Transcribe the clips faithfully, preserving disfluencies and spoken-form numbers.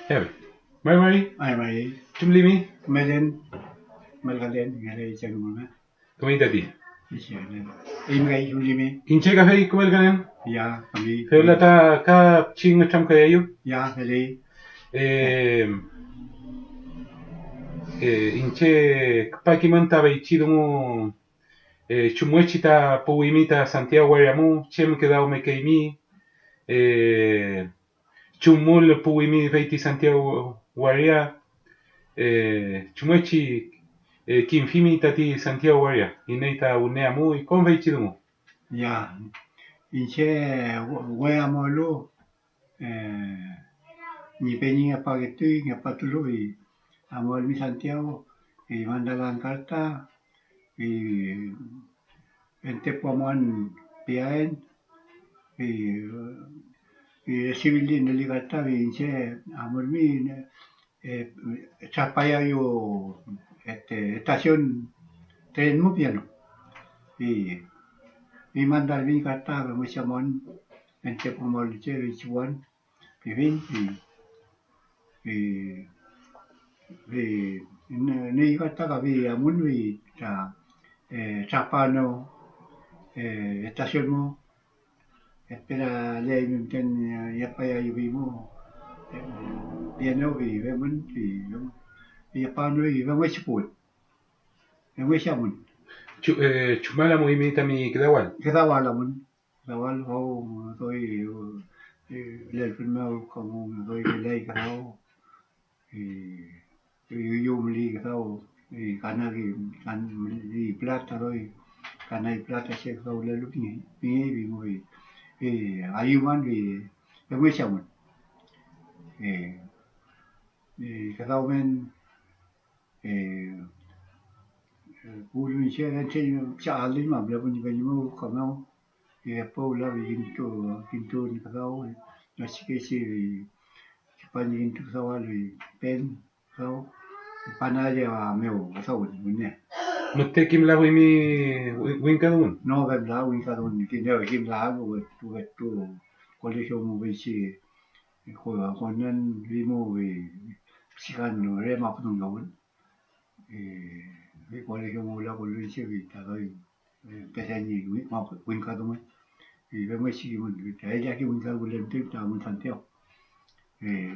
Ewe. Mari mari. Mari mari. Chumlimi. Melen. Melgalen, ngelay chang mona. Kümey tati. Ichi, melen. Eymi kay chumlimi. Inche kafey kümelkanen. Ya, kami. Fewla ta ka pichi nütramkayayu. Ya, feley. Eh, eh, inche küpakimün ta feychi dungu, eh, chumngechi ta puwimi ta Santiago waria mu, chem küdawmekeymi, eh, chumül puwimi fey ti Santiago waria, eh, chumngechi, eh, kimfimi tati Santiago waria, iney ta wüne amuy, kom feychi dungu. Ya, iñche we, we amolu, eh, ñi peñi ngepaketuy, ngepatulu, y amuelmi Santiago, y mandalan karta, y fentepu amuan piaen, y, y recibili nüli karta, y iñche amuelmi, eh, trapayayu, este, estación tren mu piano. Y, y mandalmi karta, mucha mon, fentepu moliche, y chiwan, y fin, y, y, y ne-, ney karta ka fi amun, y tra-, eh, trapano, eh, estación mu, Espera, leaymi müten, eh, yapayayu pimu, eh, piano pi femün pi, pi yapanu pi femngechi puwün. Femngechi amun. Chu-, eh, chumal amuymi tami küdawal. Küdawal amun. Küdawal, faw, doy, eh, lelfün mew, como doy, ley küdaw. Eh, yuyu müley küdaw, eh, kana ki-, kan-, müley plata doy, kanay plata che küdawlelu pinge, pinge pingu, eh, ayüwan, eh, femngechi amun. Eh, eh, küdaw men, eh, eh, puwlu iñche, iñche cha-, alüñma mülepun ñi peñi mew, ruka mew. Y después wüla kintu, kintu ñi küdaw, nochikechi tripañ ñi kintu küdawal, pen küdaw, panalla mew küdaw wüne. Müte kimlafuymi wi-, wingkadungun. No, femla wingkadungun, kiñe kimla, wetu, wetu colegio mu feychi ko-, konen limu, pichikan re mapudungkawün. Eh, fey colegio mu wüla kulu iñche fey ta doy, eh, empecé ñi wi-, ma-, wingkadungun. Fey femngechi kimün, fey ta ella ki wingkadungulen müten ta amun Santiago. Eh,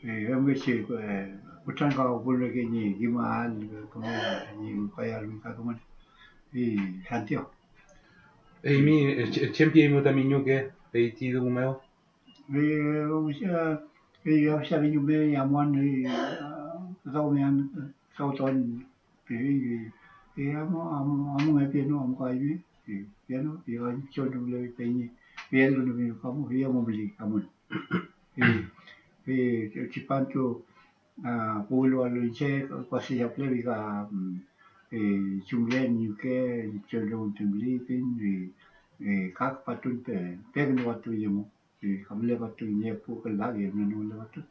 eh, femngechi, eh, kutrankawpun reke ñi kimael, como ñi rupayael wingkadungun. Fey Santiago. Eymi, eh, che-, chem pieymu tami ñuke, fey ti dungu mew? Eh, o sea, eh, o sea, viñume yamuan, eh, ah, küdawmean, eh, küdawtuan, eh, eh, eh, amu-, amu-, amunge pieno, amukaymi, eh, pieno, eh, ay, chonumlewi peñi, pielunumi kamu, eh, amumli, amun. Eh, eh, tripantu, ah, puwlu alu iñche, kuasillapülewi ka, mm, eh, chumlen ñuke, chonumli pin, eh, eh, ka küpatun pe-, pekünuwatuy emu. Eh, ka mülepatuy ñi epu küla, eh, mülepatu,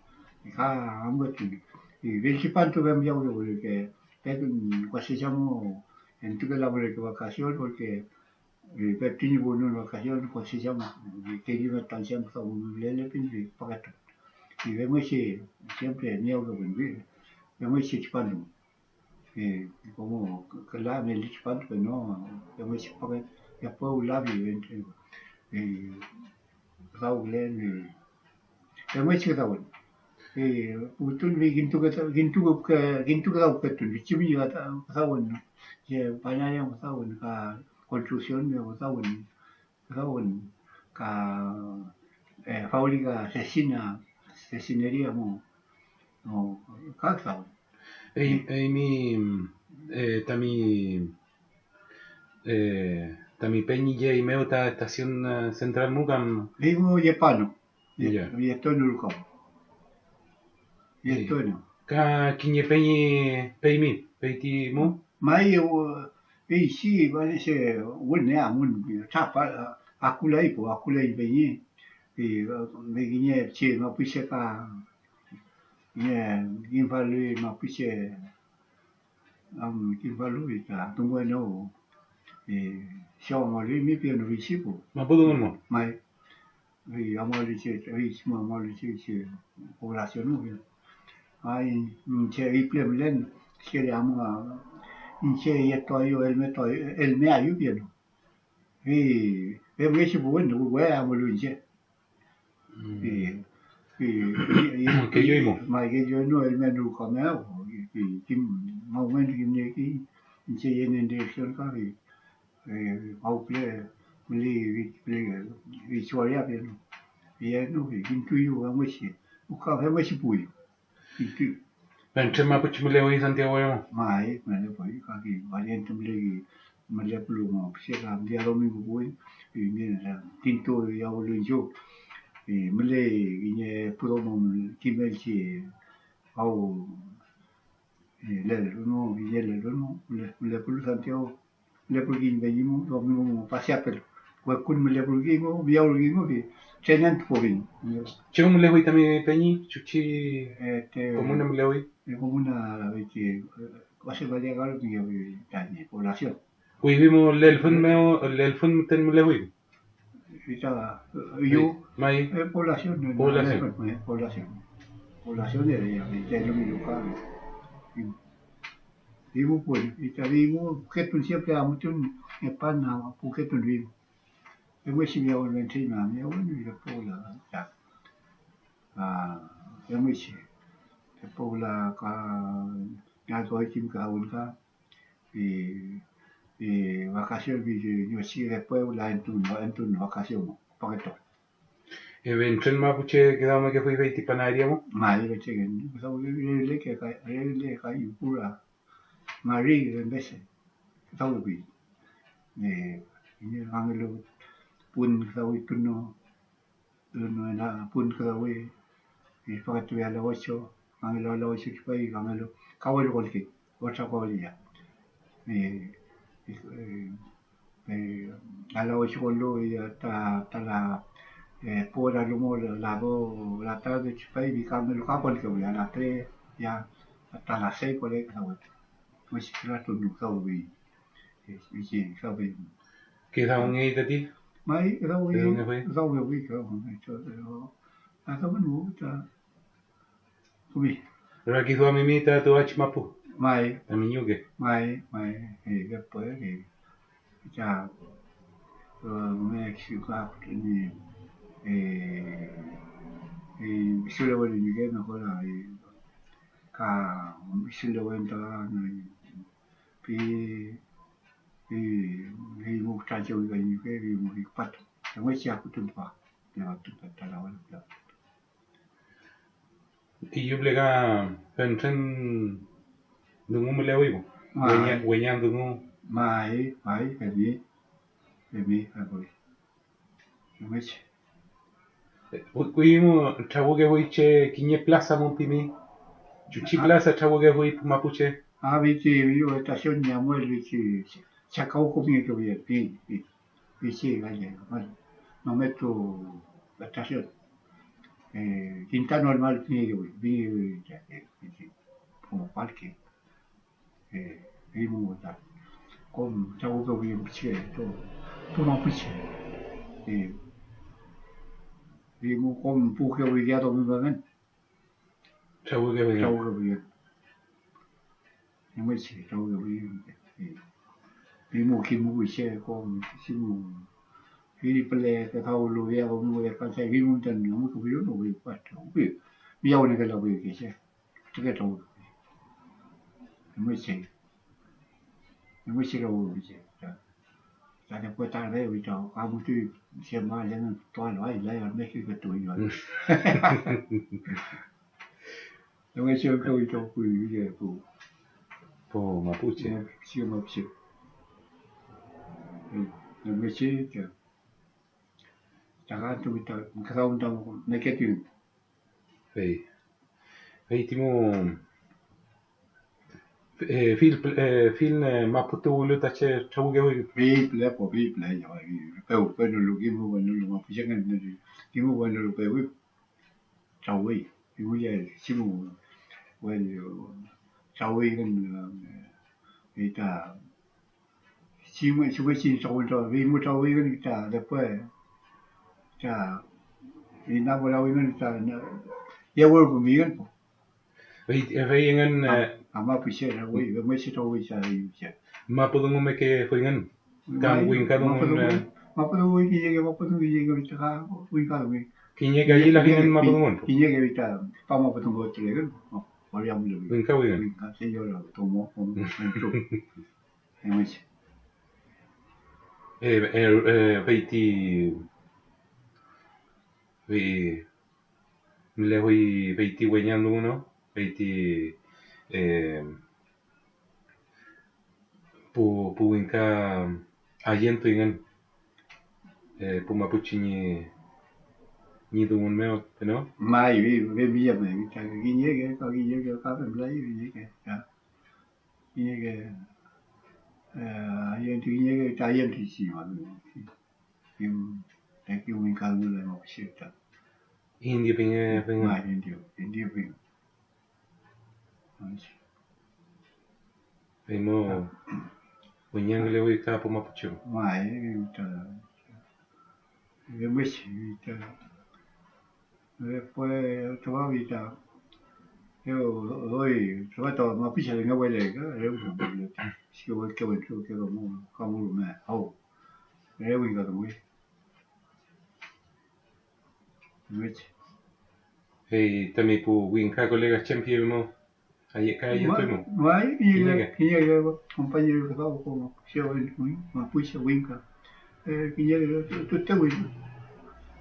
eh, ka amuetuy. Eh, fey tripantu femyawlu, porque petu, mm, kuasillamo entukelafu reke vacación, porque, eh, petu ñi wünun vacación, kuasillamo, eh, kellu metan siempre ka wünulele pin, eh, pakatu. Y femngechi siempre miyawlu, femngechi tripantu. Eh, como küla meli tripantu, pero no, femngechi pake, después wüla, eh, eh, küdawkülen, eh, femngechi küdawün. Eh, puwtun fey kintuke-, kintuke-, kintuküdawketun, pichi püñi küdawün, che panariam küdawün, ka construcción mew küdawün, küdawün, ka, eh, fábrica cecina, cecinería mu, mu ka küdawün. Ey-, eymi, eh, tami, eh, tami peñi yey mew ta estación, eh, central mu kam? Eymu yepanu, ye-, Ya. Yetonu ruka mu. Ey. Yetonu. Ka kiñe peñi peymi, peyti mu? May, o, fey si parece wüne amun, trapa-, akulay po, akulay peñi. Fey, fey kiñe che mapuche ka, kiñe kimfalüy mapuche, am, kimfalüy ta dungu wenu, eh, sewamolüy mi pienu fey si po. Mapudungun mo. May. Fey amualechi, feychi amualechi poblacion, fey, ay, iñche iple mülen, che amu, iñche yetuaeyu, elmetuaeyu, elmeayu pielu. Fey femngechi puwün, we amulu iñche. Fey, fey, fey, Kelluimu. May kelluimu, elmenu ruka mew, fey kim, más o menos kimniekey iñche yenen dirección ka, fey, eh, fawpüle müley, fey, fey, fey waria pielu, fey enu, fey kintuyu famngechi, ruka famngechi puwi, kintuyu. Fentren mapuche mülewi Santiago mew. May, mülepuy, kake valiente müley, mülepulu mapuche, ka día domingo puwi, fey mira, kintu yawülünchu, fey müley kiñe pu domo kimelchi, aw, eh, lelfün, kiñe lelfün, müle-, mülepulu Santiago. Mülepulkey ñi peñi mu, domingo mu, pasiapel. Wekun mülepulkey mu, miyawülkey mu, fey trenentupufiñ. Chew mülefuy tami peñi, chuchi Este, comuna mülewi? Eh, comuna, este, eh, José María Cabral, pingefuy tañi población. Kuyfi mu lelfün mew, lelfün müten mülefuy. Ita, eh, yu, May. Eh, población, no, no, Población. Eh, población. Población de ella, este, no me lo cabe. Dimu, pues, y te dimu, puketun siempre amutun, epan, puketun dimu. Femngechi miyawün fentren, miyawün, y después la, ya. Ah, femngechi, después la ka, ya todo el tiempo que aún ka, y, y vacación, y, y, y sí, después la en tu, en tu vacación, paqueto. Eh, fentren mapuche küdawmekefuy fey ti panadería mew? May, fentren, küdawkey, pura mari, en veces, küdawkey. Eh, kiñe kangelu pun küdawi, turno, turno en la pun küdawi, eh, pakatuy a las ocho, kangelu a las ocho tripay, kangelu, kawellukolkey, otra kawella. Eh, eh, eh, a las ocho welu, y hasta, hasta la, eh, después de la, la dos de la tarde, tripay, fey kangelu ka konke, a las tres, ya, hasta las seis por ahí, ka, bueno. Pues, rato no, ka, bueno, eh, sí, sí, ka, bueno. ¿Küdawngey tati? May, küdawngey, Küdawngey, küdawngey, pero, ah, ka, bueno, está. Rakiduamimi ta tüfachi mapu. May. Tami ñuke. May, may, eh, después, eh, ya, eh, me exijo, eh, eh, yo le voy a decir, mejor, eh, ka, yo le voy a entrar, eh, pi, pi, pi, mo, tranche, oiga, ñuke, pi, mo, pi, pato. Tengo ese acto, pa, ya, tu, ta, ta, la, la, la. Kiyu püle ka fentren dungu mülewi, pu. May. Weña, weña dungu. May, may, femi, femi, femi. Femngechi. Wi-, wiyimu trawükefuy che kiñe plaza mu pimi. Chuchi plaza trawükefuy pu mapuche. Ah, fiti, yu estación ñi amuel, fiti, Chacabuco pingekefuy, pi, pi. Fiti, vaya, vaya. No meto la estación. Eh, Quintana Normal pingekefuy, pi, pi, pi, pi, como parque. Eh, fey mu ta kom trawükefuy pichike, to, pu mapuche. Eh, fey mu kom puwkefuy día domingo engün. Trawükefuy. Trawükefuy. Femngechi trawükefuy. Eh, fey mu kimukuy che kom kisu mu. Fey püle küdawlu día domingo descansay, fey mu ta amukefuy no, fey pa trawükefuy. Miyawünekelafuy che. Tüke trawüluwi. Femngechi, femngechi trawüluwi che. Ta, ta después tarde, wita, amutuy cien más, ya no, toda lo hay, la ya me que tuyo. Femngechi trawüluwi che, pu. Pu mapuche. Pu mapuche. Femngechi, ta, ta kantu, ta, ta, me quedé un, me quedé un. Fey, fey ti mu, eh, fill, eh, fill, eh, mapu tuwlu ta che trawükefuy. Fill püle, po, fill püle, yo, eh, pew, penolu, kimu, penolu, mapuchengen, kimu, penolu, pewi, trawüy, kimu, ya, kimu, well, trawüy, eh, ita, Chumngechi, chumngechi trawün, trawün, fey mu trawün ta después, ta, Inapolawingün ta, na-, yawürkümingün. Fey, fey engün, eh, ama pu che, na, wey, femngechi ta wey ta, wey che. Mapu dungu meke feyngün. Kam wingka dungun, mapu dungu, eh, mapu dungu, kiñeke mapu dungu, kiñeke wingka dungu. Kiñeke ayülafingün mapu dungun. Kiñeke wingka, pa mapu dungu tulegün, no, wingka wingün. Wingka, señor, tomo, tomo, tomo. Femngechi. Eh, eh, eh, feyti, fey, mülefuy feyti weñang dungu, no? Feyti, eh, pu, pu wingka ayentuyngün, eh, pu mapuche ñi, ñi dungun mew, ¿no? May, fey, fey, fey, fey, kiñeke, ka kiñeke ka femlay, kiñeke, ya. Kiñeke, eh, ayenti-, kiñeke ta ayentuychi, ma, kim, ta kim wingka dungu lay mapuche ta. Indio pinge, pinge. May, indio, indio pinge. Feymew, ah, weñangkülewi ka pu mapuche. May, ta, femngechi, ta, después tüfa wi ta, yo doy, tüfa ta mapuche ngeweleka, re wingka, si wekewentru, ke domo, ka mu rume, aw, re wingka dungu. Femngechi. Fey tami pu wingka kolega, chem pielmu, aye-, ka ayentumu. May, kiñeke, kiñeke compañero de trabajo, como si mapuche wingka. Eh, kiñeke tu, tu te wingka.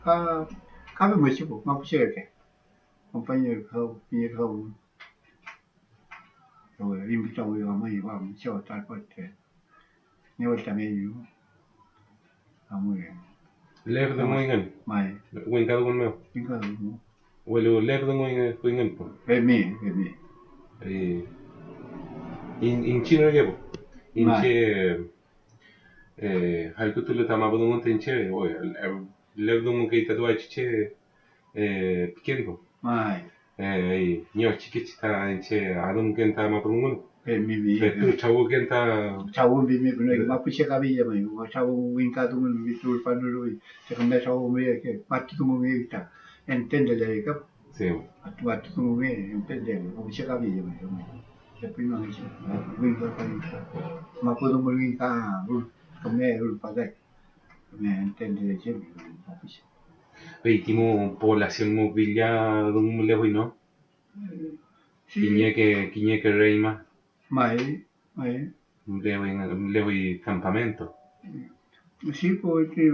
Ka, ka femngechi pu, mapuche reke. Compañero de trabajo, kiñeke trabajo. Invitado, digamos, y vamos, chao, tal parte. Niewa también, ¿no? Ah, muy bien. Lef dunguyngün. May. Wingka dungun mew. Wingka dungun. Welu lef dunguyngün pu. Femi, femi. Eh, in-, iñchiñ reke pu. May. Iñche, eh, allkütulu ta mapu dungun ta iñche, o, eh, lef dungukey ta tüfachi che, eh, piken pu. May. Eh, ñochikechi ta iñche adümken ta mapu dungun. Eh, mi, mi, petu trawüken ta. Trawün pimi, püle, eh, mapuche kabilla may, trawün wingka dungun, mi turpanulu, te küme trawün mi, ke, matu dungun mi ta, entendele ka. Sí. Matu, matu dungun mi, entendele, mapuche kabilla may, may. Te prima mi, wingka kabilla. Mapu dungun wingka, ul, küme, ul, patak. Küme entendele che, mapuche. Fey ti mu población mu villa dungu mülefuy, ¿no? Sí. Kiñeke, kiñeke reyma. May, may. Mülewi, mülewi campamento. Sí, pues, este,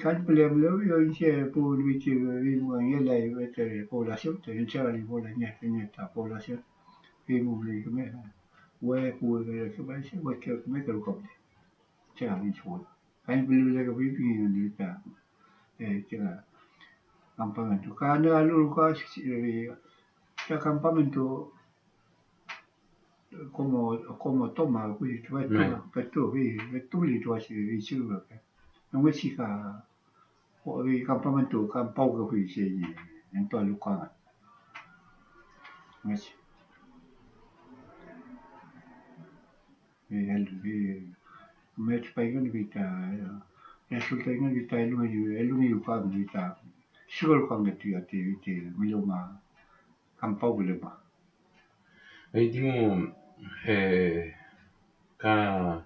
kañpüle mülewi, yo iñche pu wichi, wimu ngelay, este, población, te iñche ani población, este, nieta población. Wimu müley küme, we, pu, we, küme, we, küme, küme, küme, che, ani, che, we. Kañpüle mülekefuy pingey ta, eh, ta campamento. Ka nüalu ruka, eh, ta campamento, como, como toma, petu, petu, petu, petu, petu, femngechi ka, o, campamento, campawkefuy, che, ñi entualu ka. Femngechi. Fey elu-, fey küme tripayngün fey ta, resultayngün fey ta elungeyu, elungeyu ka fey ta, sigurkangetuy ti, ti mülluma, kampawküluma. Fey ti mu, eh, ka,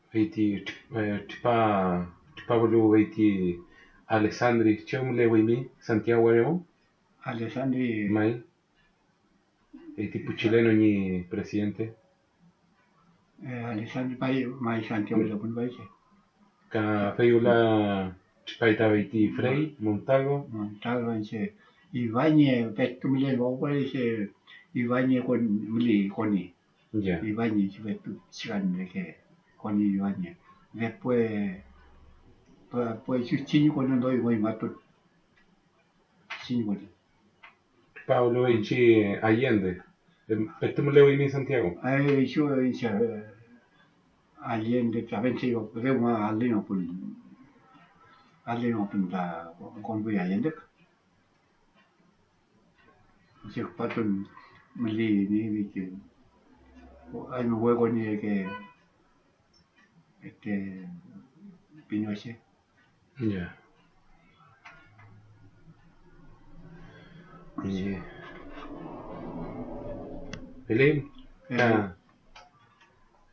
fey ti trip-, eh, tripa, tripawlu fey ti Alessandri, chew mülewimi Santiago waria mew? Alessandri. May. Fey ti pu chileno ñi presidente. Eh, Alessandri Pay, may Santiago Lapun Pay che. Ka fey wüla tripay ta fey ti Frei, Montalvo. Montalvo, che. Ibañez, petu mülen, o parece Ibañez kon, müli, koni. Ya. Ibañez, che, petu, chikan reke, koni Ibañez. Después, pa-, pues, chiñi kono doy, doy matun. Chiñi kono. Pablo iñche Allende. Em, petu mülewimi Santiago. Ay, iñche, iñche, eh, Allende ta pensé yo, podemos Allende pun, Allende pun ta konpuy Allende. Iñche patun müli ni, ni que, ay, me hueco ni de que, este, Pinochet. Ya. Felipe, ka,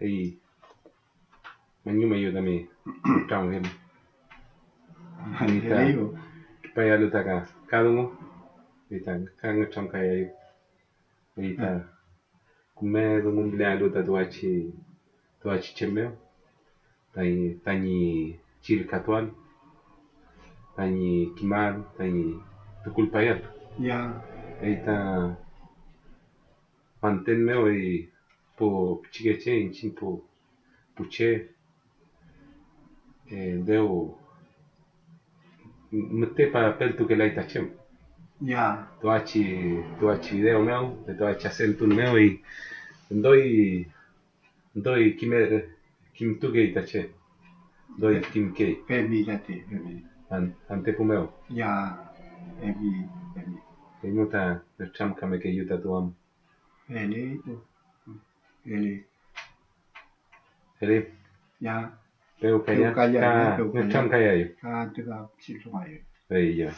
ey, mañumeyu tami nütramkeel. Ey ta tripayalu ta ka, ka dungu, ey ta ka nütramkayayu. Ey ta küme dungunlealu ta tüfachi, tüfachi che mew, tañi, tañi chillkatuael, tañi kimael, tañi tukulpayael. Ya. Ey ta fanten mew ey pu pichikeche, iñchiñ pu, pu che, eh, dew müte papeltukelay ta chem. Ya. Tüfachi, tüfachi video mew, tüfachi asentun mew, y doy, doy kime, kimtukey ta che. Doy kimkey. Femi tati, femi. An-, antepu mew. Ya, femi, femi. Eymu ta nütramkamekeyu ta duam. Feli, feli. Feli. Ya. Pewkaya, pewkaya, ka pewkaya. Nütramkayayu. Ka tüka chilltumayu. Ey, ya.